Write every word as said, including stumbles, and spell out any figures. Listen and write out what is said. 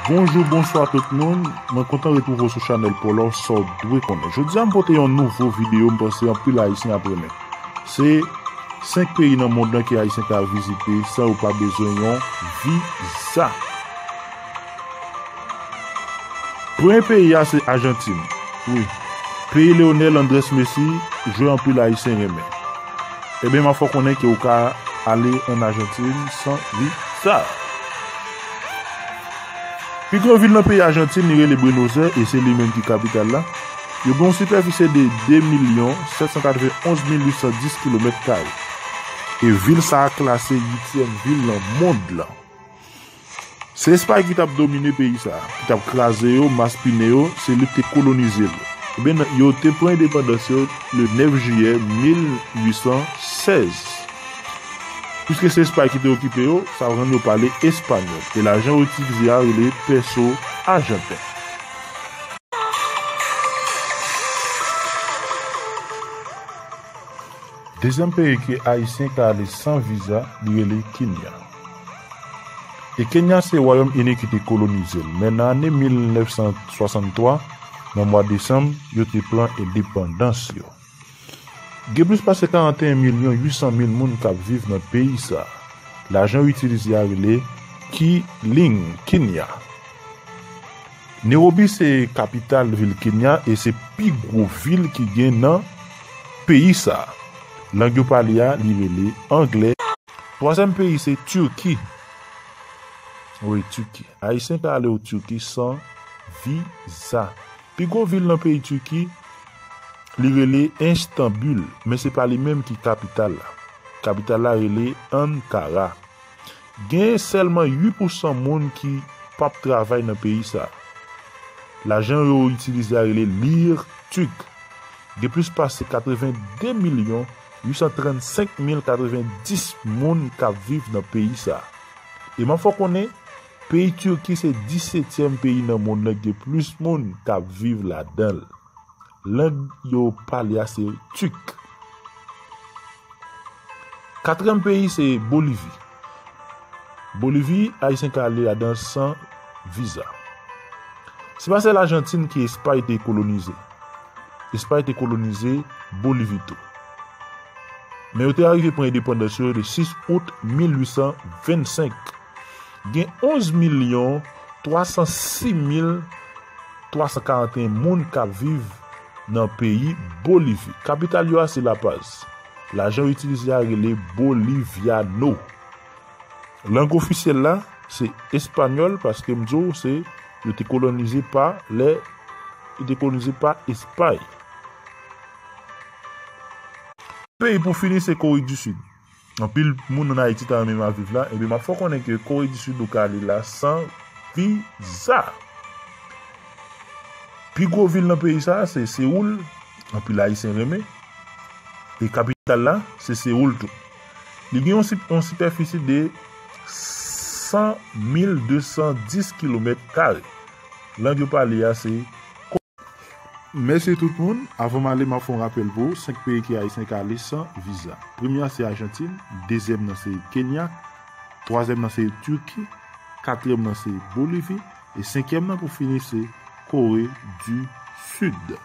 Bonjou, bonswa tout moun. Mwen kontan retwouve w sou chanèl Polo, sa w dwe konnen. Jodi a m pote yon nouvo videyo, m panse anpil Ayisyen ap renmen. Se senk peyi nan mond lan ke Ayisyen ka vizite san yo pa bezwen yon viza. Premye peyi a se Ajantin. Wi. Peyi Lionel Andrés Messi, jwè anpil Ayisyen renmen. Ebyen, m ap fè w konnen ke w ka ale ann Ajantin san viza. Pi gwo vil nan peyi Ajantin, li rele Buenos Aires, e se li menm ki kapital la. Yo gen yon sipèfisi de de milyon sèt san katrevenn onz mil uit san dis kilomèt kare. E vil sa a klase uityèm vil nan mond lan. Se Espay ki t ap domine peyi sa a, ki t ap kraze yo, maspinen yo, se li ki te kolonize l. Ebyen, yo te pran endepandans yo le nèf jiyè mil uit san sèz. Piske se Espay ki te okipe yo, sa rann yo pale espanyòl. E lajan yo itilize a rele pèso ajanten. Dezyèm peyi ke Ayisyen ka ale san viza, li rele Kenya. E Kenya se Wayòm Ini ki te kolonize l, men nan ane mil nèf san swasanntwa, nan mwa desanm, yo te pran endepandans yo. Gen plis pase karanteyen milyon uit san mil moun k ap viv nan peyi sa a. Lajan yo itilize a rele Kiling, Kenya. Nairobi se kapital vil Kenya e se pi gwo vil ki gen nan peyi sa a. Lang yo pale a, li rele anglè. Twazyèm peyi se Tiki. Wi, Tiki. Ayisyen ka ale o Tiki san viza. Pi gwo vil nan peyi Tiki, li rele Enstanbul, men se pa li menm ki kapital la. Kapital la rele Ankara. Gen sèlman uit pousan moun ki p ap travay nan peyi sa a. Lajan yo itilize a rele lir tik. Gen plis pase katreven de milyon uit san trannsenk mil katreven dis moun k ap viv nan peyi sa a. E m ap fè w konnen, peyi Tiki se disetyèm peyi nan mond lan ki gen plis moun k ap viv ladan l. Lang yo pale a se tik. Katriyèm peyi se Bolivi. Bolivi, Ayisyen ka ale ladan san viza. Se pa sèl Ajantin ke Espay te kolonize. Espay te kolonize Bolivi tou. Men yo te arive pran endepandans yo le sis out mil uit san vennsenk. Gen onz milyon twa san sis mil twa san karanteyen moun k ap viv nan peyi Bolivi. Kapital yo a se La Paz. Lajan yo itilize a rele boliviano. Lang ofisyèl la se espanyòl, paske m di w se, yo te kolonize pa lè, yo te kolonize pa Espay. Peyi pou fini se Kore di Sid. Anpil moun ann Ayiti ta renmen al viv la, ebyen m ap fè w konnen ke Kore di Sid ou ka ale la san viza. Pi gwo vil nan peyi sa a se Seoul, anpil Ayisyen renmen. E kapital la se Seoul tou. Li gen yon sip-, yon sipèfisi de san mil de san dis kilomèt kare. Lang yo pale a se Mèsi tout moun. Avan m ale, m ap fè yon rapèl pou ou, senk peyi ke Ayisyen ka ale san viza. Premye a se Ajantin, dezyèm nan se Kenya, twazyèm nan se Tiki, katriyèm nan se Bolivi, e senkyèm nan pou fini se Kore di Sid.